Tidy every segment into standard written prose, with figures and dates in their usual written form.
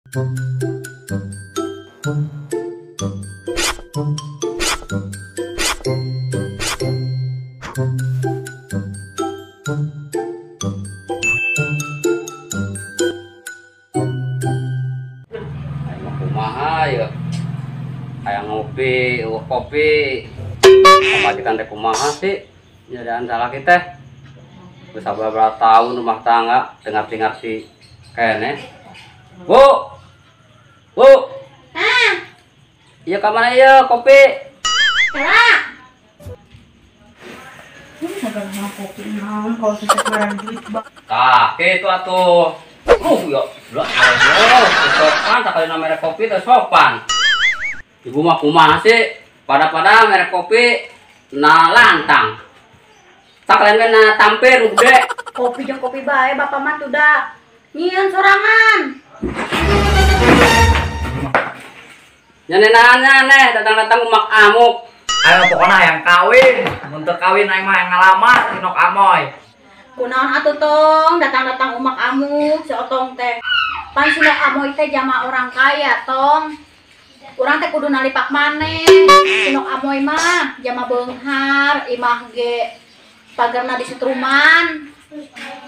Kumaha ya? Kayak ngopi, kopi. Pamajikan teh kumaha sih? Nyadaan salah kita. Bisa beberapa tahun rumah tangga dengar-dengar si kene. Bu. Bu. Hah? Iya ka mana ieu kopi? Salah. Kopi naon kalau susah barang duit, Bang. Tah, kitu atuh. Ya, sopan, tak kali merek kopi teh sopan. Ibu mah kumaha sih? Pada-pada merek kopi na lantang. Tak kalian na tampir gede. Kopi jeung kopi bae bapak mah tuh da nyieun sorangan. Nyanenana neh datang-datang umak amuk. Ayo pokoknya yang kawin, mun teu kawin aing mah yang ngalamar si Nok Amoy. Kunaon atuh tong datang-datang umak amuk si Otong teh. Pan si Nok Amoy teh jama orang kaya tong. Urang teh kudu nalipak maneh. Si Nok Amoy mah jama beunghar, imah ge pagerna di setruman.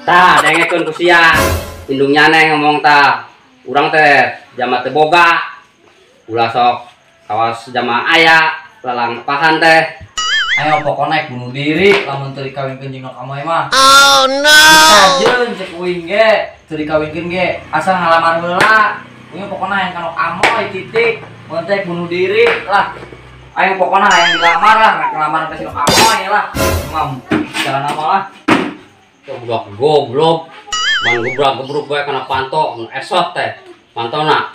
Tah, dengekeun ku sia. Indung nyaneh ngomong tah. Urang teh jama teu boga. Ulah sok kawas jama aya lalang pahan teh. Ayo pokoknya naik bunuh diri lamun teu dikawinkeun jeung Nok Amoy mah. Oh no. Kajeun cek uing ge, teu dikawinkeun ge asal ngalamar heula. Uing pokoknya hayang ka Nok Amoy titik. Mun teh bunuh diri lah. Ayo pokoknya hayang dilamar lah, rek ngalamar ka si Nok Amoy lah. Mam, jalan nama lah. Goblok goblok. Ban gebrak-gebruk bae kana panto esot teh. Pantona.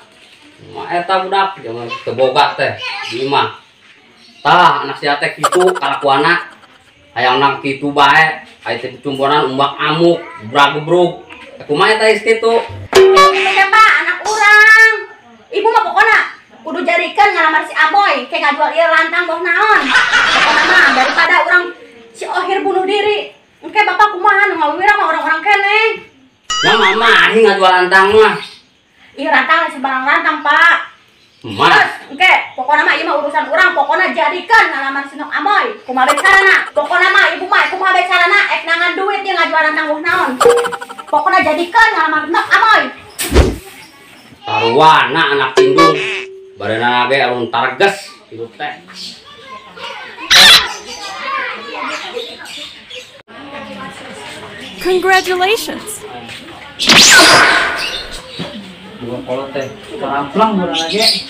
Mah eta budak jangan teu boga teh di imah. Tah anak sia teh kitu kalakuana hayang nang kitu bae aya teh cumponan umbak amuk gebrak-gebruk kumaha eta geus kitu. Itu teh Pak anak urang. Ibu mah pokona kudu jadikeun ngalamar si Amoy ke ngajual ieu lantang boh naon. Pokona mah daripada urang si Ohir bunuh diri. Engke bapak kumaha nu ngawira mah orang-orang keneh. Ya mama aing ngajual lantang mah. Ieu rantang sembarang rantang Pak. Mas, oke, pokoknya mah ieu mah urusan urang, pokoknya jadikan ngalamar si Nok Amoy. Kumaha bae carana? Pokoknya mah ibu mah kumaha bae carana ek nangan duit dia ngajual rantang boh naon. Pokoknya jadikan ngalamar Nok Amoy. Taruana anak indung. Barena ge alun targes hidup teh. Congratulations. Dua kolot teh, teramplang bulan lagi.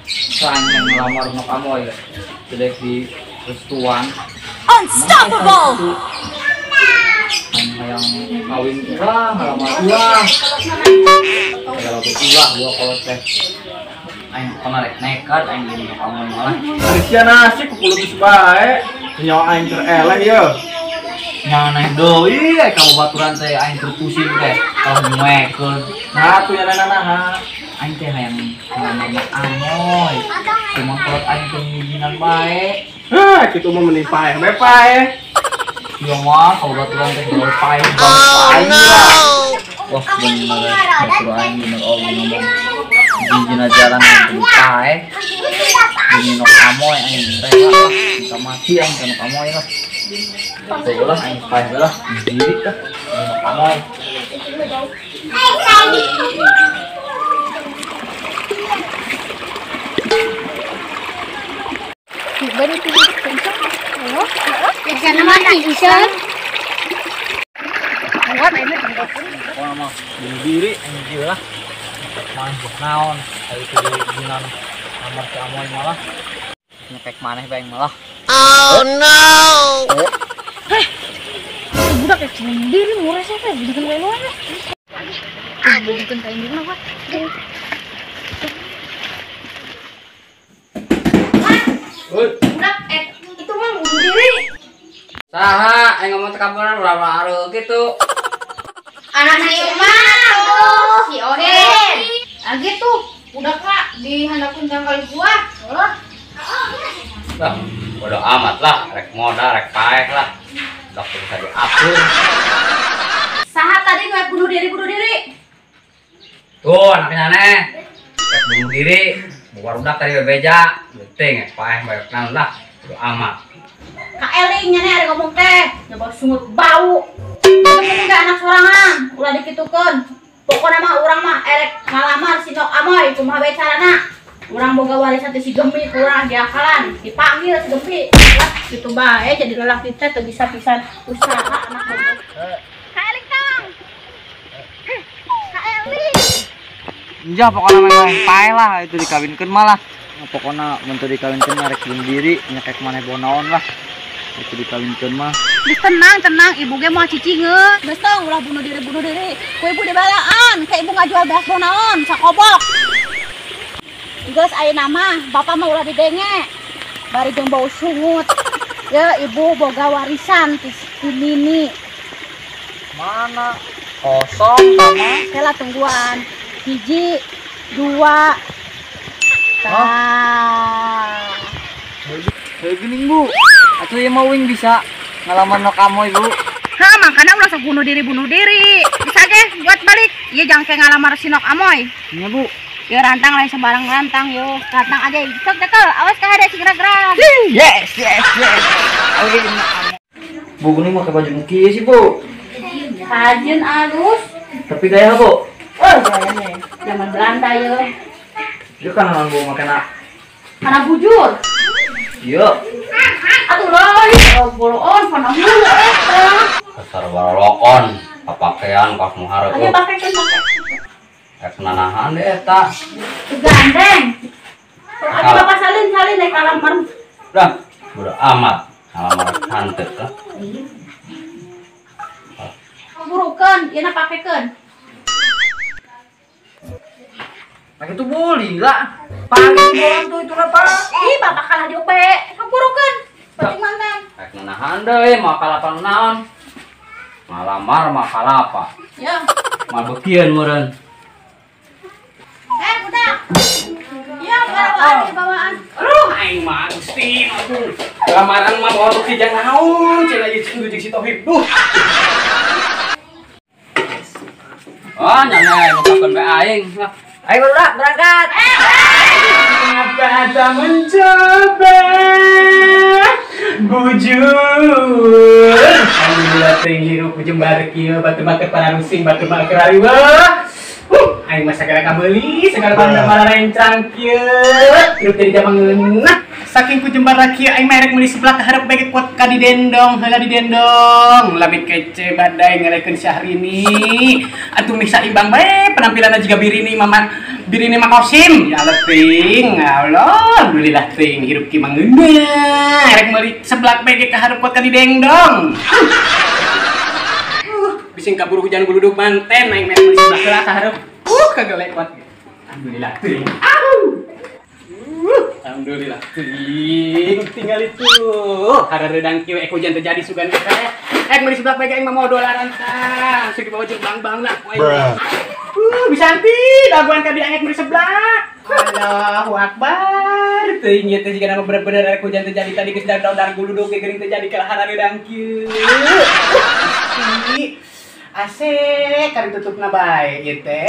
Soalnya ngelamar Nok Amoy, jelek di restuan. Unstoppable. Yang kawin ulah, ngelamar ulah. Kalau ulah dua kolot teh. Aing kemarin nekat aing jadi Nok Amoy malah. Sia nasi kukulut geus bae, nyawa aing keur eleh yeuh. Nyawa naik deui ai ka babaturan teh aing keur pusing teh. Tah muekeun. Nah, tuh nya naha. Aing teh hayang ngalamar Nok Amoy. Cuma kolot aing teu ngijinan bae. Hah, kitu mah mending paeh bae paeh. Ieu mah ka babaturan teh gawe paeh bae lah. Wah, bener batur aing bener oh ngomong. Ngijina jalan teu paeh. Demi Nok Amoy aing rela lah, minta mati aing ka Nok Amoy lah. Tuh lah aing paeh bae lah, diri lah Nok Amoy. Pokoknya mah bunuh diri anjir lah. Main buah naon, ayo teu diizinan lamar si Amoy malah. Nyekek maneh bae malah. Oh no. Heh. Budak ya bunuh diri murah sih teh, bukan kayak lu nya. Bukan kayak gimana, Pak? Budak itu mah bunuh diri. Saha aing ngomong teh kabaran urang areuh kitu. Anak si Umar tuh, si Ohir. Ah gitu, udah Kak dihandapkeun tangkal buah. Oh. Lah, bodo amat lah, rek modal, rek paeh lah. Udah bisa diatur. Saha tadi nu bunuh diri, bunuh diri. Tuh anaknya aneh. Rek bunuh diri, bawa rudak tadi bebeja, penting paeh bae naon lah. Bodo amat. Ka eling nya ari ngomong teh, nyoba sungut bau. Ketemu ge anak sorangan, ulah dikitukeun. Pokona mah urang mah erek ngalamar si Nok Amoy, kumaha bae carana. Urang boga warisan teh si Gempi, kurang diakalan, dipanggil si Gempi. Lah kitu bae jadi lalaki teh teu bisa pisan usaha anak boga. Ka eling tong. Ka eling. Enjah pokona mah paeh lah itu dikawinkeun malah. Pokona mun teu dikawinkeun mah rek bunuh diri, nyekek maneh bonaon lah. Itu dikawinkeun mah. Geus tenang, ibu ge moal cicingeun. Geus tong ulah bunuh diri. Ku ibu dibalaan, ka ibu ngajual beas bonaon sakobok. Geus ayeuna mah bapak mah ulah didenge. Bari jeung bau sungut. Ya ibu boga warisan ti Nini. Mana? Kosong sama. Kela tungguan. 1, 2. Tah. Kayak gini bu, atau ya mau wing bisa ngalamar Nok Amoy bu. Hah, makanya ulah sok bunuh diri. Bisa ge buat balik. Iya jangan kayak ngalamar si Nok Amoy. Iya bu. Yo rantang lain sembarang rantang yo. Rantang aja. Cek cekel, awas ka hade gerak-gerak. Yes. Awin. Bu gini mau pakai baju muki sih bu. Kajen alus. Tapi gaya bu. Oh gayanya zaman Belanda yo. Dia kan bu makan karena bujur. Iya. Atuh loh, boloon panah mulu eta. Dasar barolokon, papakean pas nu hareup. Ayo pakekeun pake. Rek nanahan deui eta. Gandeng. Atuh bapak salin naik kalamar. Dah, bodo amat. Kalamar hanteu teh. Burukeun, ieu na pakekeun. Nah itu boleh lah. Paling bolan tuh itu lah pak. Ih bapak kalah di OP. Burukeun. Penting mantan. Rek nanahan deui moal kalapan naon. Ngalamar mah kalapa. Ya. Moal beukieun meureun. Budak. Ya, bawaan di bawaan. Aduh, aing mah Gusti, aduh. Lamaran mah bawa beuki jang naon, cenah ieu jeung si Tohib. Duh. Oh, nyane ngucapkeun bae aing lah. Ayo budak berangkat. Mengapa tak mencoba bujur? Alhamdulillah teuing hirup jembar kieu batu mah teu pararusing batu mah keur ariweuh. Aing mah sagala kabeuli, sagala banda mararencang kieu. Hirup jadi jamang ngeunah. Saking ku jembar kieu aing mah erek meuli sebelah ka hareup bae kuat ka didendong, heula didendong. Lamit kece badai ngalekeun Syahrini. Atuh mih saimbang bae penampilanna jiga Birini mama Birini mah Kosim. Ya Allah teuing, Allah alhamdulillah teuing hirup ki mah ngeunah. Erek meuli sebelah bae ka hareup kuat ka didendong. Bising kaburu hujan guludug manten aing mah meuli sebelah heula ka hareup. Kagak lewat. Alhamdulillah teuing. Alhamdulillah teuing tinggal itu. Harareudang kieu ek hujan terjadi sugan teh. Ek meuli sebelah bae aing mah mau dolaran tah. Langsung dibawa jeung bang-bangna ku aing. Bisanti dagoan ka dieu ek meuli sebelah. Allahu akbar. Teuing ieu teh jiga nama bener-bener ek hujan terjadi tadi geus dar-dar guludug geuring terjadi ka harareudang kieu. Asek kari tutupna bae ieu teh.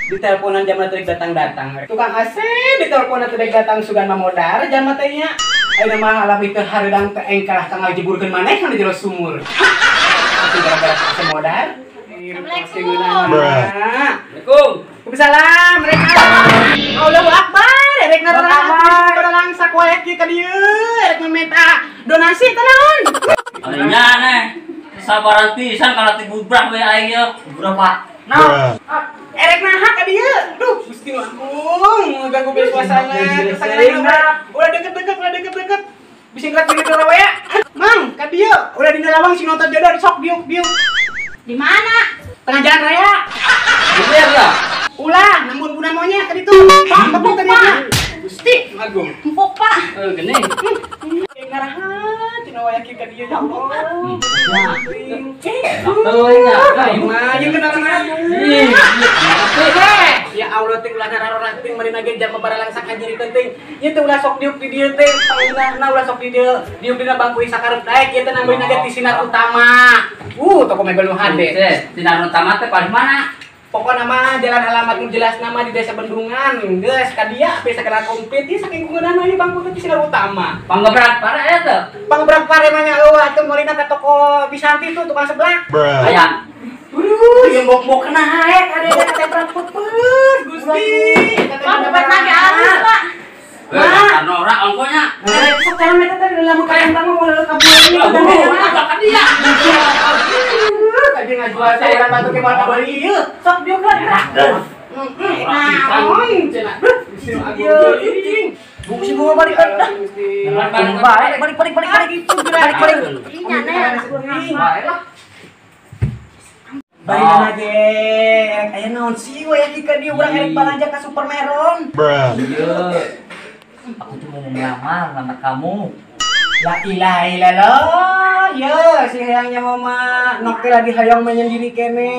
Di teleponan jam teh datang-datang. Tukang AC di teleponan teh datang sugan mamodar jam teh nya. Ayeuna mah alami teh hareudang teh aing kalah ka ngajeburkeun maneh kana jero sumur. Tapi gara-gara AC modar. Assalamualaikum. Assalamualaikum. Waalaikumsalam. Mereka. Allahu akbar. Erek narorang sakoe kieu ka dieu. Erek meminta donasi teh naon? Nya aneh. Sabaran pisan kana ti bubrah we aing ieu. Bubrah Pak. Nah. Erek naha ka dieu. Duh, Gusti nu agung ngeganggu be suasana. Ulah deket-deket, ulah deket-deket. Bisa gerak di dieu we. Mang, ka dieu. Ulah dina lawang sing nonton jodoh sok diuk-diuk. Di mana? Tengah jalan raya. Bener ya? Ulah, nambun guna monyet tadi tuh. Pak, tepuk tadi. Gusti agung. Empuk, Pak. Heuh, geuning. Ngarahan cenah waya kieu ka dieu ya Allah. Teuing Aing mah jeung kenalan. Ya Allah teh ulah nararorah teh meurina ge jam babalangsak hajirikeun teh. Ieu teh ulah sok diuk di dieu teh, pangeunahna ulah sok di dieu. Diuk dina bangku sakarep daek ieu teh nambahin ge ti sinar utama. Toko mebel nu hade. Sinar utama teh paling mana? Pokokna mah jalan alamat nu jelas nama di Desa Bendungan. Geus ka dia bisa kena komplit ieu saking kungeunana ieu bangku teh Sinar Utama. Panggebrak pare aya teu? Panggebrak pare mah nya eueuh atuh meulina ka toko Bisanti tuh tukang sebelah. Aya. Duh, ieu mok-mok naek ada katemprak peupeus Gusti. Panggebrak lagi alus, Pak. Wah, norak ongkonya. Sok jalan eta teh lamun kalian mah moal kabeuli. Ka dia. Tadi ngajual sayuran batu ke moal kabeuli ieu. Sok diogran gerak. Naon cenah. Ieu Bungsi bunga balik balik dah. Balik balik balik balik. Balik balik. Ini lah. Balik lagi, aya naon sih we ka dieu urang erek balanja ka Super Meron. Iya. Aku tuh mau melamar sama kamu. La ilaha illallah. Ya, si hayangnya mama nok teh lagi hayang menyendiri kene.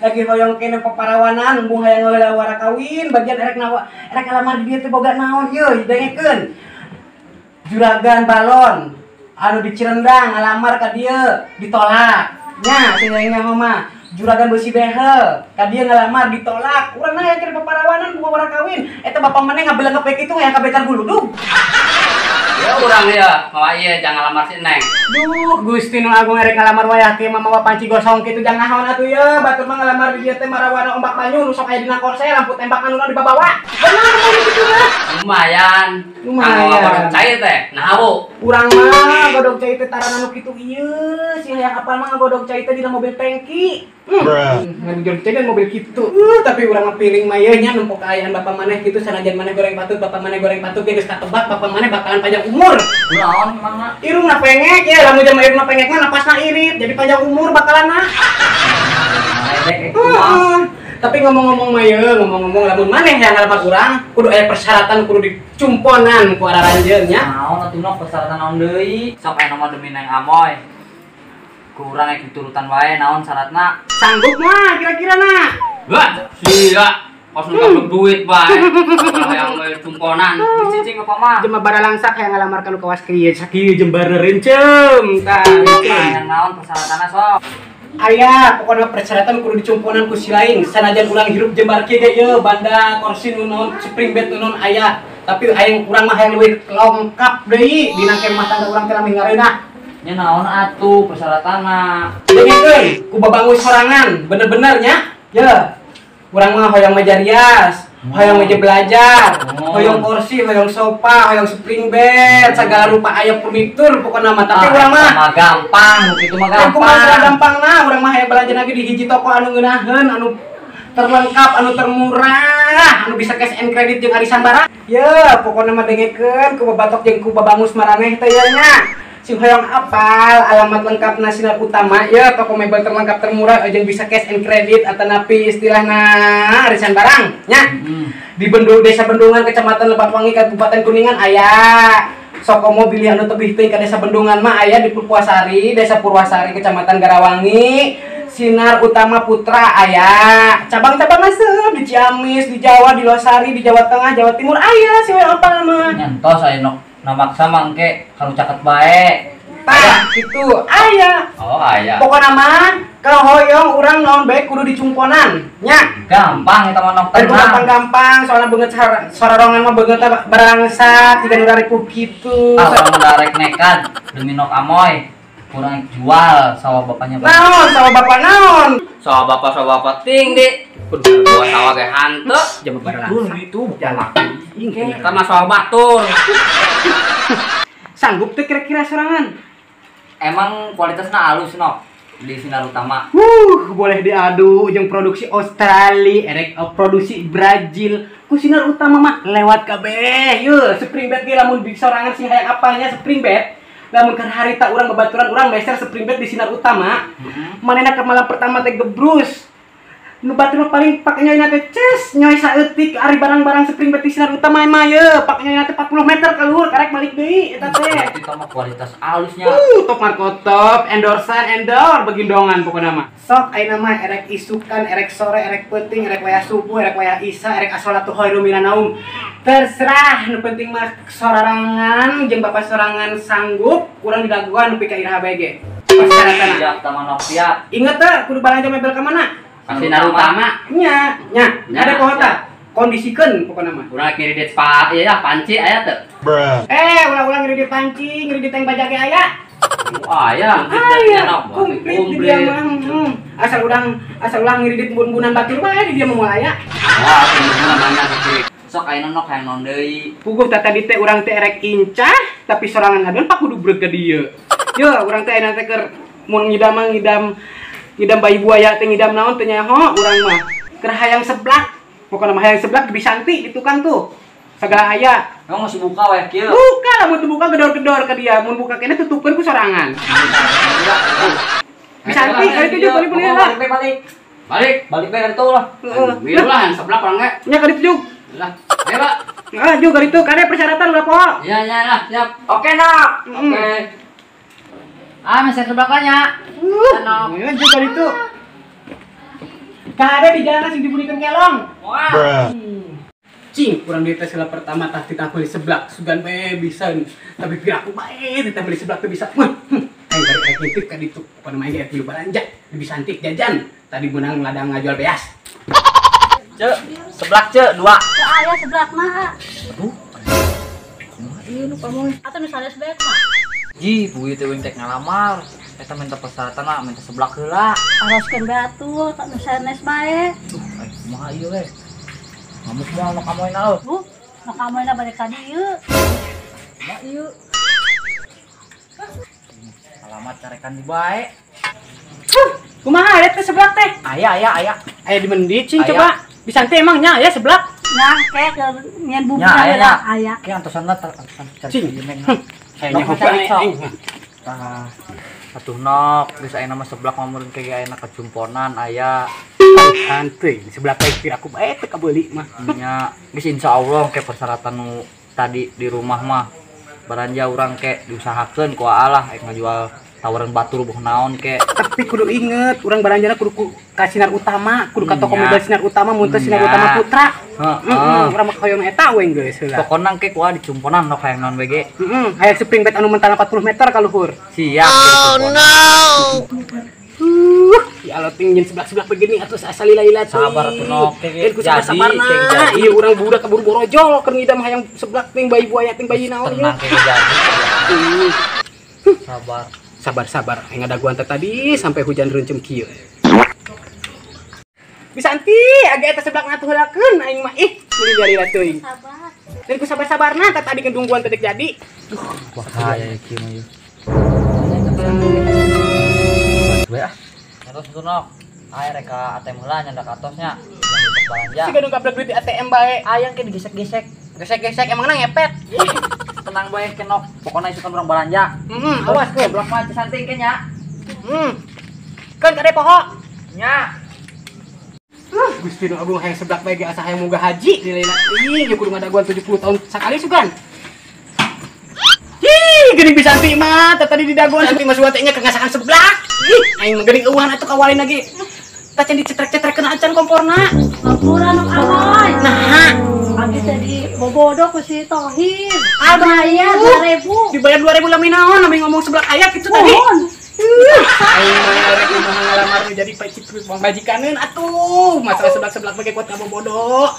Lagi hoyong kene paparawanan, embung hayang heula wara kawin, bagian erek nawa, erek ngalamar di dieu teh boga naon ieu, dengekeun. Juragan balon anu di Cirendang ngalamar ka dieu ditolak. Nya, si hayangnya mama juragan besi behel, ka dieu ngalamar ditolak. Urang mah hayang kene paparawanan bukan wara kawin. Eta bapak maneh ngabelengep we kitu hayang kabetar guludug. Ya urang ya, mawa ieu jangan lamar si Neng. Duh, Gusti nu agung erek ngalamar wayah kieu mah mawa panci gosong kitu jangan naon atuh ye. Batur mah ngalamar di dieu teh marawana ombak banyu nu sok aya dina korsel lampu tembak anu dibabawa. Bener mun kitu mah. Lumayan. Lumayan. Godog cai teh, nah hawu. Urang mah godog cai teh tarana nu kitu ieu, si hayang apal mah godog cai teh dina mobil tangki. Ngan cai dan mobil kitu. Tapi urang mah piring mah ieu nya nempo kaayaan bapak maneh kitu sanajan maneh goreng patut, bapak maneh goreng patut ge geus katebak bapak maneh bakalan panjang umur. Naon emangna? Irungna pengek ya, lamun jelema irungna pengek mah napasna irit, jadi panjang umur bakalanna. Tapi ngomong-ngomong mah ye, ngomong-ngomong lamun maneh yang ngalamar urang, kudu aya persyaratan kudu dicumponan ku araranjeun nya. Naon atuh nok persyaratan naon deui? Sok aya nomor demi Neng Amoy. Ku urang ek diturutan wae naon syaratna? Sanggup mah kira-kira na. Wah, sia. Kos nu duit bae. Hayang we cumponan. Cicing apa mah? Jelema baralangsak hayang ngalamar ka nu kawas kieu sakieu jembar rencem tah. Hayang naon persyaratanna sok? Aya, pokoknya persyaratan kudu dicumponan ku si lain. Sanajan urang hirup jembar kieu ge ieu banda kursi nu naon, spring bed nu naon aya. Tapi hayang urang mah hayang leuwih lengkap deui dina kemah tangga urang teh lami ngareunah. Nya naon atuh persyaratanna? Dengekeun, ku babangus sorangan, bener-bener nya. Ye. Urang mah hoyong meja rias, hoyong meja belajar, hoyong kursi, hoyong sofa, hoyong spring bed, segala rupa aya furnitur pokokna mah. Tapi urang mah gampang, kitu mah gampang. Kumaha gampang nah, urang mah hayang belanja lagi di hiji toko anu ngeunaheun, anu terlengkap, anu termurah, anu bisa cash and credit jeung arisan barang. Ye, pokokna mah dengekeun ku babatok jeung ku babangus maraneh teh ye nya. Sing hoyong apal alamat lengkap Sinar Utama ya, toko mebel terlengkap termurah jeung bisa cash and credit atanapi istilahna arisan barang nya. Di Bendung, Desa Bendungan, Kecamatan Lebakwangi, Kabupaten Kuningan aya. Sokomo bilih anu tebih teuing ka Desa Bendungan mah aya di Purwasari, Desa Purwasari, Kecamatan Garawangi. Sinar Utama Putra aya. Cabang-cabangna seueur di Ciamis, di Jawa, di Losari, di Jawa Tengah, Jawa Timur aya si hoyong apal mah. Nyantos aya nok namaksa mangke kalau caket bae. Tah, gitu. Aya. Oh, aya. Pokona mah kalau hoyong urang naon bae kudu dicumponan nya. Gampang eta mah nok tenang. Gampang-gampang soalna beungeut sororongan mah beungeut barangsa tiga nu ribu kitu. Ah, urang darek nekat demi nok amoy. Kurang jual sawah bapaknya. Naon sawah bapak naon? Sawah bapak ting di. Kudu bawa sawah ge hanteu. Jam barang. Itu jalan. Kita mah sawah batur. Sanggup teh kira-kira sorangan? Emang kualitasnya halus nok di Sinar Utama. Boleh diadu jeung produksi Australia, erek produksi Brazil. Ku Sinar Utama mah lewat kabeh. Yeuh, spring bed ge lamun di sorangan sing hayang apalnya spring bed. Lamun keur harita urang babaturan urang meser spring bed di Sinar Utama. Manehna ke malam pertama teh gebrus. Nu batur mah paling pak nyoy na teh ces nyoy saeutik ari barang-barang spring bed di Sinar Utama mah ye pak nyoy na teh 40 meter ka luhur karek balik deui eta teh. Itu mah kualitas alusnya. Top marko top, endorsan endor begindongan pokona mah. Sok ayeuna mah erek isukan, erek sore, erek peuting, erek wayah subuh, erek wayah isya, erek asholatu khairum minan naum. Terserah, nu penting mah sorangan jeung bapak sorangan sanggup kurang didaguan nepi ka iraha bae ge. Persyaratan. Siap taman siap. Ingat teh kudu balanja mebel ka mana? Ka Sinar Utama. Nya, nya. Ada kohota. Kondisikeun pokona mah. Urang ngiridit pa ieu ya panci aya teu? Eh, ulah-ulah ngiridit panci, ngiridit tank bajak ge aya. Aya, aya. Komplit di dia mah. Asal urang ngiridit bun-bunan batur bae di dia mah moal aya. Wah, bun-bunan banyak gitu. Sok aya nok hayang naon deui. Puguh tah tadi teh urang teh erek incah, tapi sorangan ngadon pak kudu breg ka dieu. Yo, urang teh ayeuna teh keur mun ngidam mah ngidam bayi buaya teh ngidam naon teh nyaho urang mah. Keur hayang seblak. Pokona mah hayang seblak di Bisanti di tukang tuh. Segala aya. Emang masih buka wae kieu. Buka lah mun teu buka gedor-gedor ka dia. Mun buka kene tutupkeun ku sorangan. Bisanti kali itu juga balik lah. Balik. Balik. Balik bae ka ditu lah. Heeh. Lah seblak urang ge. Nya ka ditu jug. Lah, ayo Pak. Ah, jug ka ditu kade persyaratan ulah poho. Iya, iya lah, siap. Oke, Nok. Oke. Ah, meser sebelaknya. Iya, jug ka ditu. Kade di jalanan sing dibulikeun kelong. Wah. Cing, kurang duit teh sila pertama tah titah beli seblak sugan bae bisa. Tapi piraku bae titah beli seblak teu bisa. Aing bari rek ngintip ka ditu. Pokona mah ge balanja di Bisanti jajan. Tadi meunang ladang ngajual beas. Cek, seblak cek dua. Aya seblak mah. Aduh. Kumaha ieu nu pamoy? Atuh nu sanes bae mah. Ji, buieu teh uing tek ngalamar. Eta minta persyaratan lah, minta seblak heula. Aroskeun bae atuh, nu sanes bae. Duh, ai kumaha ieu we? Ngamuk moal nu kamoyna euy. Bu, nu kamoyna balik ka dieu. Kumaha ieu? Alamat carekan di bae. Kumaha aya teh seblak teh? Aya, aya, aya. Aya di mendi cing coba. Bisanti emang nya aya seblak? Nya, kayak nyen bubur aya. Aya. Kayak antosan lah, antosan cing. Kayaknya hoba aing. Tah. Atuh nok, geus aya nama seblak mah meureun ke aya kajumponan aya. Hanteuy, seblak teh piraku bae teu kabeuli mah. Nya, geus insyaallah ke persyaratan nu tadi di rumah mah baranja urang ke diusahakeun ku Allah rek ngajual tawaran batur boh naon ke. Tapi kudu inget, urang baranjana kudu ka Sinar Utama, kudu ka toko mebel Sinar Utama mun teu Sinar Utama Putra. Heeh, urang mah hoyong eta we geus heula. Pokona ke kuah dicumponan nok hayang naon we ge. Heeh, hayang spring bed anu mental 40 meter ka luhur. Siap. Oh no. Ya Allah tingin seblak-seblak begini atuh asa lila-lila teuing. Sabar atuh nok ke. Ku sabar-sabarna. Ieu urang budak keburu borojol keur ngidam hayang seblak ting bayi buaya ting bayi naon ieu. Tenang ke jadi. Sabar. Sabar-sabar, aing ngadaguan teh tadi sampai hujan reuncem kieu. Bisanti, agak eta seblak atuh heulakeun aing mah ih, meuli lila teuing. Sabar. Dan ku sabar-sabarna teh tadi ngedungguan teh jadi. Duh, bahaya kieu mah ieu. Bae ah. Terus tuh nok. Aing rek ka ATM heula nyandak atosnya. Belanja. Si gadung kablek duit di ATM bae. Ayang ke digesek-gesek. Gesek-gesek emangna ngepet. Tenang bae ke nok. Pokona itu kan urang balanja. Heeh, awas ke blok mah santing ke nya. Kan kade poho. Nya. Gusti nu agung hayang seblak bae ge asa hayang munggah haji dileuina. Ih, ieu kudu ngadaguan 70 tahun sakali sugan. Ih, geuning Bisanti mah teh tadi didagoan sampai mah teh nya kengasakan seblak. Ih, aing mah geuning eueuhan atuh kawalin lagi. Tah can dicetrek-cetrekeun acan komporna. Hampura nu amoy. Nah, abis tadi bobodo ku si Tohir. Bayar 2000. Dibayar 2000 lami naon, lami ngomong seblak aya kitu tadi. Aing mah rek kumaha ngalamar nu jadi pamajikankeun atuh. Masalah seblak-seblak bage kuat ngabobodo.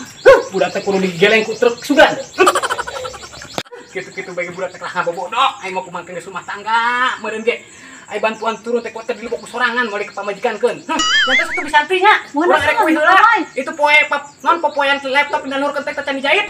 Budak teh kudu digeleng ku truk sugan. Kitu-kitu bage budak teh kalah ngabobodo. Aing mah kumaha geus rumah tangga, meureun ge ai bantuan turun teh kuat teh dilebok ku sorangan moal ke pamajikankeun. Nyata satu Bisanti nya. Urang rek kuih heula. Itu poe non popoean laptop dinalurkeun teh can dijahit.